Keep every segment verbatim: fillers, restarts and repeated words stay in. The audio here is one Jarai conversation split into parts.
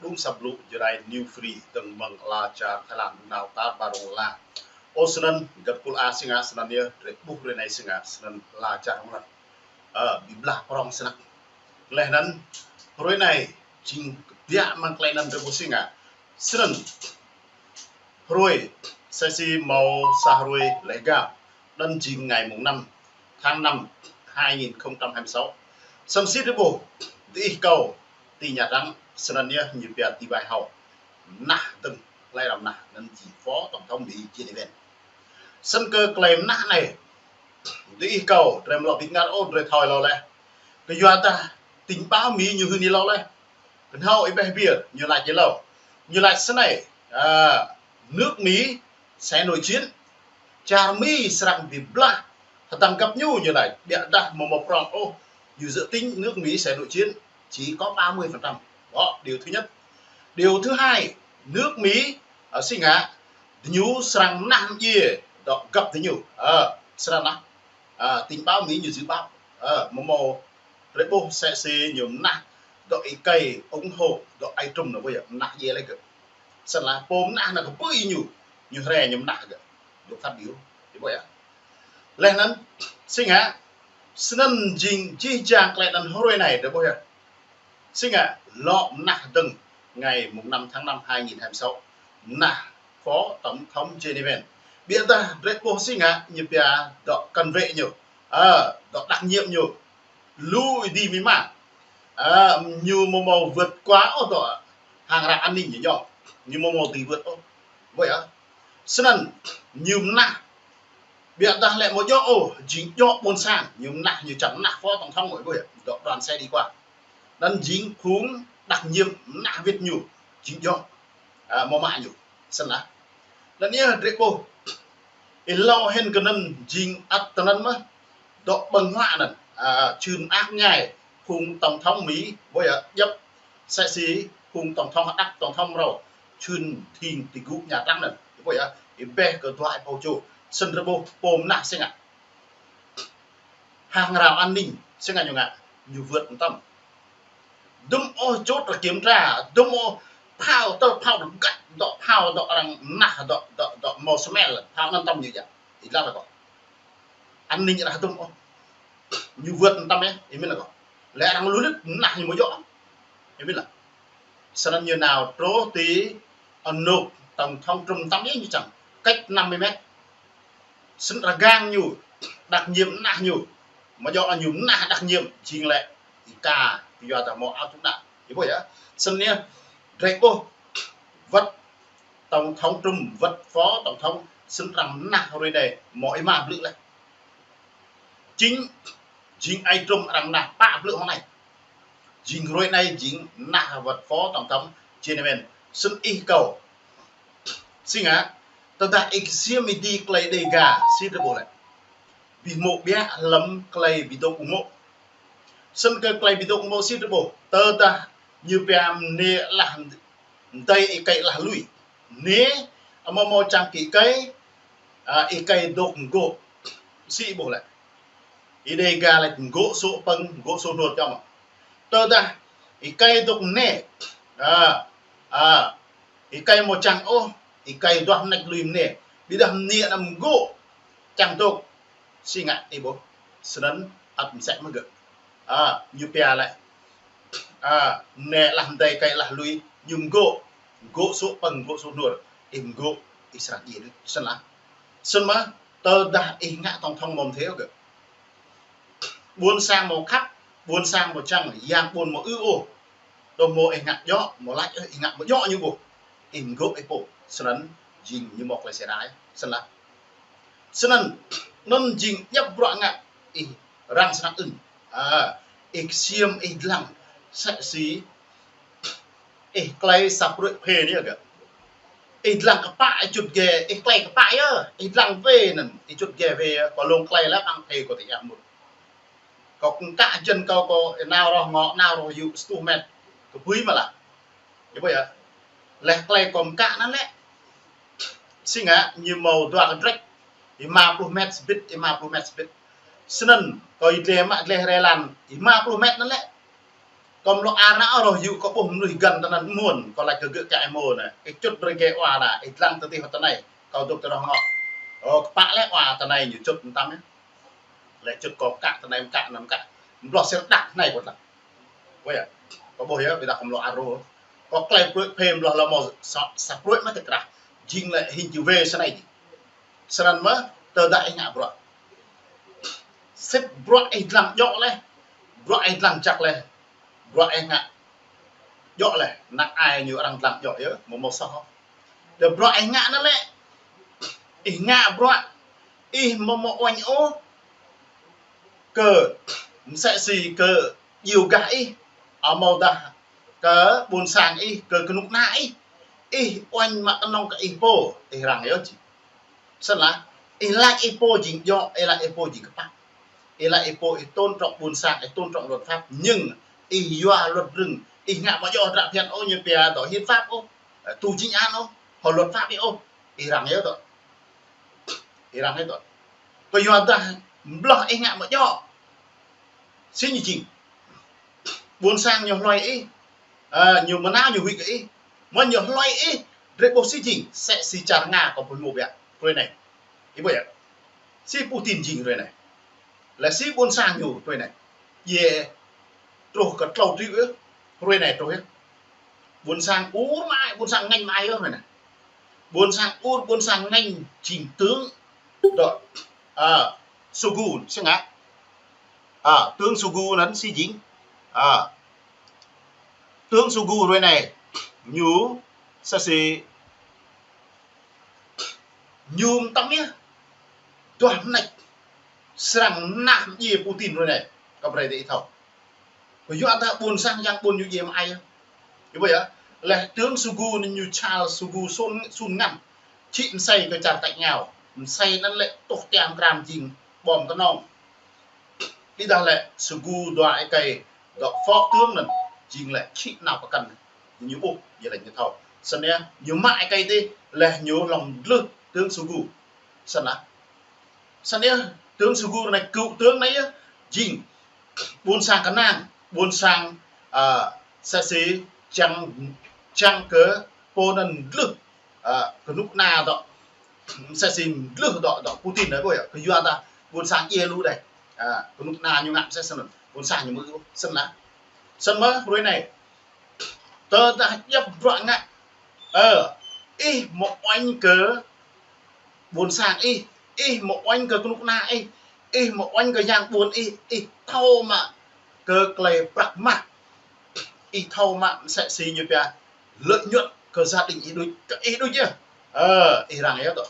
Đung săp blŭ Jrai New Free, dơ̆ng mơ̆ng ala čar Thái Lan, đung nao tar ƀar rŏng la. Ơ, snăn găp kul a si ngă, snăn yơh, drơi ƀuh hrơi anai si ngă, snăn ala čar rŏng la. Ơ, bi blah prŏng snăk. Leh anăn, hrơi anai, jing kbiă mơ̆ng klei anăn drơi ƀuh si ngă. Snăn, hrơi, sa si mâo sa hrơi leh gao. Anăn jing ngày mùng năm tháng năm hai nghìn không trăm hai mươi sáu. Snăn si drơi ƀuh, diih kâo, ti Nha Trang, snăn yơh ñu pia ti bai hâo. Mnah dơ̆ng, klei arăng mnah, anăn jing Phó Tổng thống Mỹ Joe Biden. Snăn kơ klei mnah anei, diih kâo, drơi mlŏ bi ngăr ôh, drơi thâo êlâo leh. Kơ yua dah, tình báo Mỹ ñu hưn êlâo leh. Kơnhâo ih ƀuh biă, ñu lač êlâo. Ñu lač snei, à, nước Mỹ sẽ nội chiến. Čar Mi srăng bi blah. Hdơ̆ng găp ñu ñu lač, biă dah mâo mâo prŏng ôh, ñu dự tính nước Mỹ sẽ nội chiến chỉ có ba mươi phần trăm. Đó, điều thứ nhất. Điều thứ hai, nước Mỹ, à, si ngă, ñu srăng mnah mdjiê, dŏ găp diñu. Ơ, srăng mnah. À, tình báo Mỹ ñu dự báo. Ơ, mâo mâo, drơi ƀuh sa si ñu mnah, dŏ êkei ủng hộ, dŏ ai Trump anăn ƀuh yơh, mnah djiê leh gơ̆. Snăn lah, pô mnah anăn kơ ƀuh ñu, ñu hrĕ ñu mnah gơ̆. Dŏ phát biểu, ih ƀuh yơh. Leh anăn, si ngă, snăn jing jih jang klei anăn hrơi anei, drơi ƀuh yơh. Si ngă, lŏ mnah dơ̆ng ngày mùng năm tháng năm hai nghìn hai mươi sáu. Mnah Phó Tổng thống Joe Biden. Biă dah drơi ƀuh si ngă, ñu pia dŏ cận vệ ñu. Ơ, dŏ đặc nhiệm ñu. Lu ih di mĭn mă. Ơ, ñu mâo mâo vượt qua ôh dŏ hàng rào an ninh ñu djŏ. Ñu mâo mâo dưi vượt ôh. Ƀuh yơh. Snăn, ñu mnah. Biă dah lĕ mâo djŏ ôh, jing djŏ ƀuôn sang. Ñu mnah, ñu čang mnah Phó Tổng thống ƀuh yơh. Dŏ đoàn xe đi qua. Anăn jing phung đặc nhiệm mnah wĭt ñu, jing djŏ, à, mâo mă ñu, snăn lah. Anăn yơh drơi ƀuh. Êlâo hĭn kơ anăn jing ăt tơ anăn mơh, dŏ ƀơ̆ng huă anăn, à, čhưn mơak mơñai, phung tổng thống Mỹ, ƀuh yơh, djăp, sa si, phung tổng thống hơđăp tổng thống mrâo, čhưn thing ti gŭ Nha Trang anăn, ƀuh yơh, ih ƀuh kơ dua ih pô čô, snăn drơi ƀuh, pô mnah si ngă. Hàng rào an ninh, si ngă ñu ngă, ñu vượt mtam. Dŭm ôh chốt kiểm tra, dŭm ôh phao, tơ phao găt, dŏ phao, dŏ arăng mnah, dŏ, dŏ, dŏ mâo smell, phao anăn mtam ñu djă. Ih lăng lah kâo. An ninh arăng dŭm ôh. Ñu vượt mtam yơh, ih mĭn lah kâo. Lĕ arăng lu lĭt mnah ñu mâo djŏ. Ih mĭn lah. Snăn ñu nao truh ti anôk tổng thống Trump mtam yơh ñu čang. Cách năm mươi mét. Snăn arăng gang ñu, đặc nhiệm mnah ñu. Mâo djŏ ñu mnah đặc nhiệm, jing lĕ, ih ka, yua dah mâo áo chống đạn. Ih ƀuh yơh. Snăn yơh, drơi ƀuh, wăt tổng thống Trump, wăt phó tổng thống, snăn arăng mnah hrơi anei, mâo êma blư̆ leh. Jing, jing ai Trump arăng mnah pă blư̆ hŏng anei. Jing hrơi anei jing mnah wăt phó tổng thống Joe Biden. Snăn ih kâo. Si ngă, tơdah ih ksiêm ih di klei Dega, si drơi ƀuh lĕ. Bi hmâo biă hlăm klei bi dôk ung mô̆. Snăn kơ klei bi dôk ung mô̆ si drơi ƀuh. Tơdah ñu pia mnê lah mdei êkei lah lui. Mnê, amâo mâo čang kơ êkei, à, êkei dôk mgô̆. Si ih ƀuh lĕ. Ih Dega lĕ mgô̆ sô̆ pơ̆ng, mgô̆ sô̆ hnur čăm. Tơdah, êkei dôk mnê. À, à, êkei mâo čang ôh, êkei duah mnêč lui mnê. Ƀiădah mnê anăn mgô̆, čang dôk. Si ngă ih ƀuh. Snăn ăt msĕ mơh gơ̆. À, ñu pia lĕ. À, mnê lah mdei êkei lah lui, ñu mgô̆. Mgô̆ sô̆ pơ̆ng, mgô̆ sô̆ hnur. Ih mgô̆, ih srăng djiê đuč. Snăn lah. Snăn mơh, tơdah ih ngă tổng thống mâo mthê ôh gơ̆. Ƀuôn sang mâo khăp, ƀuôn sang mâo čang, yang ƀuôn mâo ư ôh. Tơdah mâo ih ngă djŏ, mâo lač ôh ih ngă mâo djŏ ñu ƀuh. Ih mgô̆ ih pô, snăn jing ñu mâo klei sơrai, snăn lah. Snăn, anăn jing djăp bruă ngă ih răng snăk ưn. À, ih ksiêm ih dlăng, sa si, ih klei săp ruĕ phê anei gơ̆. Ih dlăng kpă ih čŭt ge, ih klei kpă yơh, ih dlăng wê anăn, ih čŭt ge wê yơh, kâo lông klei leh ƀăng phê kâo ti yah mŭt. Kâo kơ̆ng kă jăn kâo, kâo nao roh ngŏ, nao roh yŭ, sa êtuh met, kơ bui mă lah. Ih ƀuh yơh. Leh klei kâo mkă anăn lĕ. Si ngă, ñu mâo dua kdrêč. Êma pluh met sbit, êma pluh met sbit. Snăn, kâo ih dleh mă, dleh rê lăn, êma pluh met anăn lĕ. Kâo mlŏk ar nao rŏh yŭ kâo ƀuh mnuih găn tơnăn mơ̆n, kâo laĭ kơ gơ̆ kơ ai mơ̆n, ih čŭt brơi kơ wa nă, ih dlăng tơdih hŏ tơnai. Kâo dŏ tơrŏh ngŏ. Ơ, kpă lĕ wa tơnai ñu čŭt mơtam yơh. Lĕ čŭt kâo kă tơnai mơkă anăn mơkă. Mblŏh sĭr đăk tơnai kâo dlăng. Wơ̆t yơh. Kâo ƀuh yơh, ƀiădah kâo mlŏk ar rŏh. Kâo klei pruih phê mblŏh lơ mâo sa, sa pruih mă tơkrah. Jing lĕ hin jing wê snei jing. Snăn mơ̆, tơdah ih ngă bruă. Sĭt bruă ih dlăng djŏ leh. Bruă ih dlăng jăk leh. Bruă ih ngă djŏ leh. Năng ai ñu arăng dlăng djŏ yơh, mâo mâo soh. Tơ bruă ih ngă anăn lĕ. Ih ngă bruă. Ih mâo mâo uañ ôh. Kơ, msĕ si kơ djiu gah ih. Amâodah kơ ƀuôn sang ih, kơ kơnuk kơna ih. Ih uañ mă kơnơ̆ng kơ ih pô, ih răng yơh jing. Snăn lah, ih laĭ ih pô jing djŏ, ih laĭ ih pô jing kpă. Ih laĭ ih pô ih tôn trọng ƀuôn sang, ih tôn trọng luật pháp, nhưng ih yua luật rừng, ih ngă mă djŏ hdră phiăn ôh ñu pia dŏ hiến pháp ôh, ơ, tù chính án ôh, hŏ luật pháp ih ôh, ih răng yơh dŏ. Ih răng yơh dŏ. Kyuadah mblŏh ih ngă mă djŏ. Si ñu jing. Ƀuôn sang ñu hloi ih. Ơ, ñu mơnao ñu huĭ kơ ih. Mơ̆n ñu hloi ih. Drơi ƀuh si jing. Sĕ si čar Nga kâo ƀuh mơ̆ biă. Hrơi anai. Ih ƀuh yơh. Si Putin jing hrơi anai. Lĕ si ƀuôn sang ñu hrơi anai. Yơh truh kơ tlâo triệu yơh. Hrơi anai truh yơh. Ƀuôn sang ur mă ai, ƀuôn sang ngêñ mă ai yơh hrơi anai. Ƀuôn sang ur, ƀuôn sang ngêñ jing tướng dŏ, ơ, Shoigu, si ngă. Ơ, tướng Shoigu anăn si jing. Ơ, tướng Shoigu hrơi anai, ñu, sa si, ñu mơtam yơh. Duah mnêč, srăng mơnah mdjiê Putin hrơi anai. Kơ brơi tơ ih thâo. Kyuadah ƀuôn sang yang ƀuôn ñu djiê mă ai. Ih ƀuh yơh. Leh tướng Shoigu anăn ñu čar Shoigu Sun, Sun ngăn. Čih msei kơ čar tač êngao. Msei anăn lĕ tuh tiam kram jing bom kơnơ̆ng. Ƀiădah lĕ Shoigu dua êkei dŏ phó tướng anăn jing lĕ čih nao pơkăn. Ñu ƀuh, ñu lĕ ñu thâo. Snăn yơh, ñu mă êkei tih, leh ñu hlŏng dlưh tướng Shoigu. Snăn lah. Snăn yơh, tướng Shoigu anai, cựu tướng anai yơh, jing ƀuôn sang kơnang, ƀuôn sang, ơ, sĕ si čang, čang kơ pô anăn dlưh, ơ, kơnuk kơna dŏ, sĕ si dlưh dŏ, dŏ Putin anai ƀuh yơh, kyuadah ƀuôn sang djiê lu dih, ơ, kơnuk kơna ñu ngă msĕ snăn, ƀuôn sang ñu mơ̆, snăn lah. Snăn mơ̆, hrơi anai, tơdah djăp bruă ngă, ơ, ih mơ̆ uañ kơ ƀuôn sang ih, ih mơ̆ uañ kơ kơnuk kơna ih, ih mơ̆ uañ kơ yang ƀuôn ih, ih thâo mă kơ klei prăk mah, ih thâo mă msĕ si ñu pia lợi nhuận kơ gia đình ih đuč, kơ ih đuč yơh. Ơ, ih răng yơh dŏ.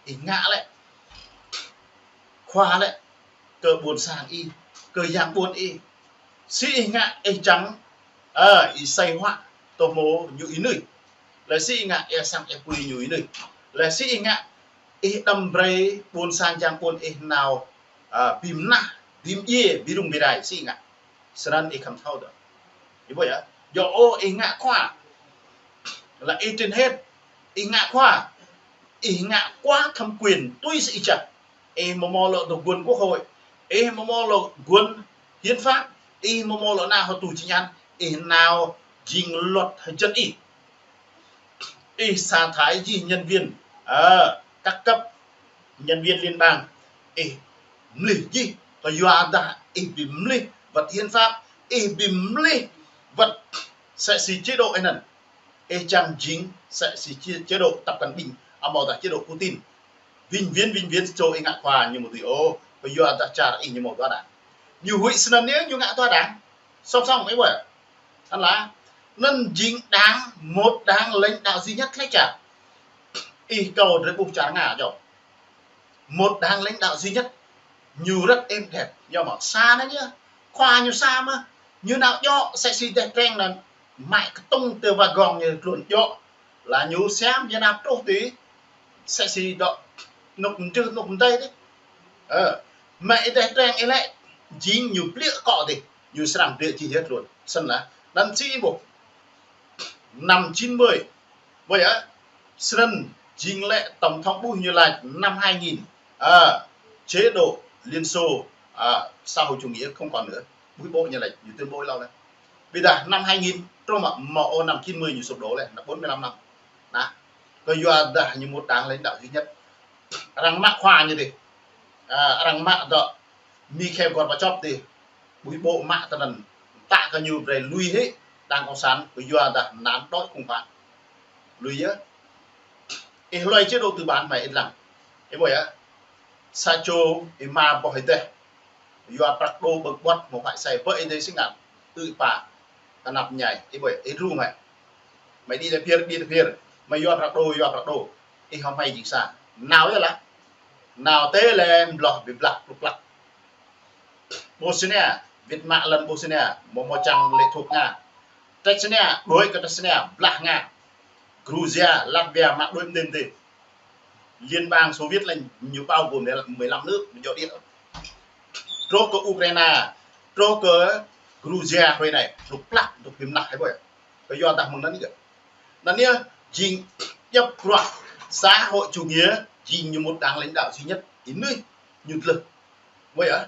Ih ngă lĕ khua lĕ kơ ƀuôn sang ih, kơ yang ƀuôn ih. Si ih ngă ih čang, ơ, ih asơi huă tơ hmô ñu ih nui. Lĕ si ih ngă ih asăng ih apui ñu ih nui. Lĕ si ih ngă ih đăm brơi ƀuôn sang yang ƀuôn ih nao, ơ, bi mnah, bi mdjiê, bi rŭng bi rai, si ih ngă. Snăn ih khăm thâo dơ̆. Ih ƀuh yơh. Djŏ ôh ih ngă khua. Lĕ ih trên hết. Ih ngă khua. Ih ngă quá thẩm quyền tui si ih čang. Ih mơ̆ mâo lŏ dŏ guôn quốc hội. Ih mơ̆ mâo lŏ guôn hiến pháp. Ih mơ̆ mâo lŏ nao hŏ tù chính án. Ih nao jing luật hơjăn ih. Ih sa thải jih nhân viên, ơ, các cấp, nhân viên liên bang. Ih mlih jih, kyuadah ih bi mlih wơ̆t hiến pháp, ih bi mlih wơ̆t sĕ si chế độ ih anăn. Ih čang jing sĕ si chế, chế độ Tập Cận Bình, amâodah chế độ Putin. Vĩnh viễn, vĩnh viễn čô ih ngă khua ñu mơ̆ dưi ôh, kyuadah čar ih ñu mâo dua đảng. Ñu huĭ snăn yơh ñu ngă dua đảng. Song song ih ƀuh. Anăn lah, anăn jing đảng, một đảng lãnh đạo duy nhất lĕ čar. Ih kâo drơi ƀuh čar Nga djŏ. Một đảng lãnh đạo duy nhất. Ñu rất êm đẹp. Yơh mơ̆ sa anăn yơh. Khua ñu sa mơ̆. Ñu nao djŏ, sĕ si dêh treng anăn. Mă kơtŭng tơ wagon ñu tluôn djŏ. Lah ñu siam ñu nao truh ti. Sĕ si dŏ. Nuk mtrưh, nuk mdei dih. Ơ. Mă ih dêh treng ih lĕ. Jing ñu pliă kŏ dih. Ñu srăng pliă jih yơh tluôn. Snăn lah. Anăn si ih ƀuh. Năm chín mươi. Ƀuh yơh, snăn jing lĕ tổng thống Bush ñu lač năm hai nghìn, à, chế độ Liên Xô, à, xã hội chủ nghĩa không còn nữa. Bush ƀuh ñu lač, ñu tuyên bố lâu leh. Ƀiădah năm hai nghìn truh mă, mă ôh năm chín mươi ñu sụp đổ lĕ, năm bốn mươi lăm năm. Anŭn. Kơ yua dah ñu mŭt đảng lãnh đạo duy nhất. Arăng mă khua ñu dih. À, arăng mă dŏ Mikhail Gorbachev dih. Ƀuh ƀô̆ mă tơ anŭn. Tă kơ ñu brơi lui hĭ đảng cộng sản, kơ yua dah anŭn đôč khủng hoảng. Lui yơh. Ih hlơi chế độ tư bản mă ih lăng. Ih ƀuh yơh. Sa čô ih mă boh ih dêh. Yua prăk đô ƀơ̆ng ƀuăt mơ̆ phải sai bơ ih dêh si ngăn. Ư pa. Kơnăp ñai. Ih ƀuh yơh. Ih rung hĭ. Mă đĭ tơ phier, đĭ tơ phier. Mă yua prăk đô, yua prăk đô. Ih hŏm hmâo jing sa. Nao yơh lah. Nao tê lĕ bloh bi blah pluk plak. Bosnia, Việt mă lăn Bosnia, mơ̆ mơ̆ čang lĕ thuộc Nga. Chechnya, đuaĭ kơ Chechnya, blah Nga. Georgia, Latvia, mă đuaĭ mơ̆n dih. Liên bang Xô Viết lĕ ñu bao gồm mười lăm nước, ñu djơ̆ điêt. Truh kơ Ukraina, truh kơ Georgia hrơi anai, pluk plak, pluk him nah hai boh. Kơ yua dah mơ̆ng anŭn yơh. Anŭn yơh, jing djŏp bruă xã hội chủ nghĩa, jing ñu mŭt đảng lãnh đạo duy nhất, ih nuih ñu tlơh. Ƀuh yơh.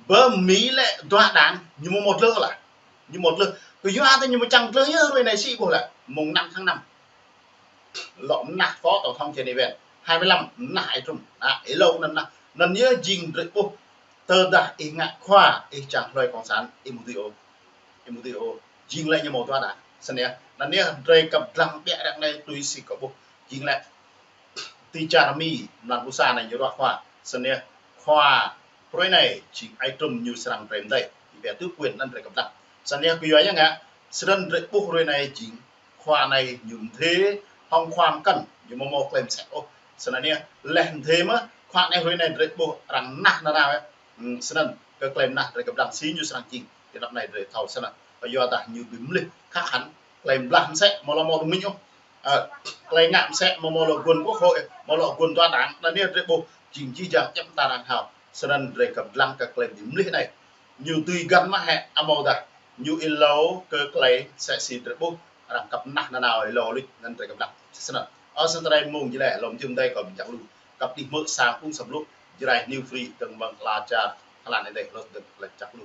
Bơ Mi lĕ dua đảng, ñu mơ̆ mŭt tlơh lah. Ñu mŭt tlơh. Kơ yua dah ñu mơ̆ čang tlơh yơh hrơi anai si ƀuh lah. Mùng năm tháng năm. Lŏ mơnah phó tổng thống Johnny Ven. Hai mươi lăm mơnah ai Trump. À, ih lŏ anŭn nah. Anŭn yơh jing drơi ƀuh. Tơdah ih ngă khua, ih čang hlơi cộng sản, ih mŭt tui ôh. Ih mŭt tui ôh. Jing lĕ ñu mơ̆ dua đảng. Snăn yơh. Anŭn yơh drơi kăp dlăng ƀiă ră anai tui si kâo ƀuh. Jing lĕ ti čar Mi, mlan Busan anai ñu ruah khua. Snăn yơh khua hrơi anai jing ai Trump ñu srăng brơi mơ̆n dih. Ih ƀiă tui quyền anŭn drơi kăp dlăng. Snăn yơh kơ yua yơh ngă, snăn drơi ƀuh hrơi anai jing khua anai ñu mdê, hŏng khua mkăn, ñu mơ̆ mơ̆ klem sĕ ôh. Snăn yơh, leh mdê mơ̆, khua anai hrơi anai drơi ƀuh arăng nah nanao yơh. Ư, snăn, kơ klem nah drơi kăp dlăng si ñu srăng jing. Ti anăp anai drơi thâo snăn. Kơ yua dah ñu bi mlih, khă hăn, klem blah msĕ, mơ̆ lŏ mơ̆ đu minh ôh. Ơ, klei ngă msĕ mơ̆ mơ̆ lŏ guôn quốc hội, mơ̆ lŏ guôn tòa án, anŭn yơh drơi ƀuh, jing jih jang djŏp mta arăng hao. Snăn drơi kăp dlăng kơ klei bi mlih anai. Ñu tui găn mă hĕ, amâodah. Ñu êlâo kơ klei msĕ si drơi ƀuh, arăng kăp nah nanao êlâo luč, anŭn drơi kăp dlăng. Snăn. Ơ, snăn tơlơi mơ̆ng jih lĕ, lŏm jum dai kâo ƀing čak lu. Kăp đih mơ̆ sang ung sam lu, Jrai New Free, dơ̆ng mơ̆ng ala čar, hlan anai dêh, lŏ dơ̆ng klei čak lu.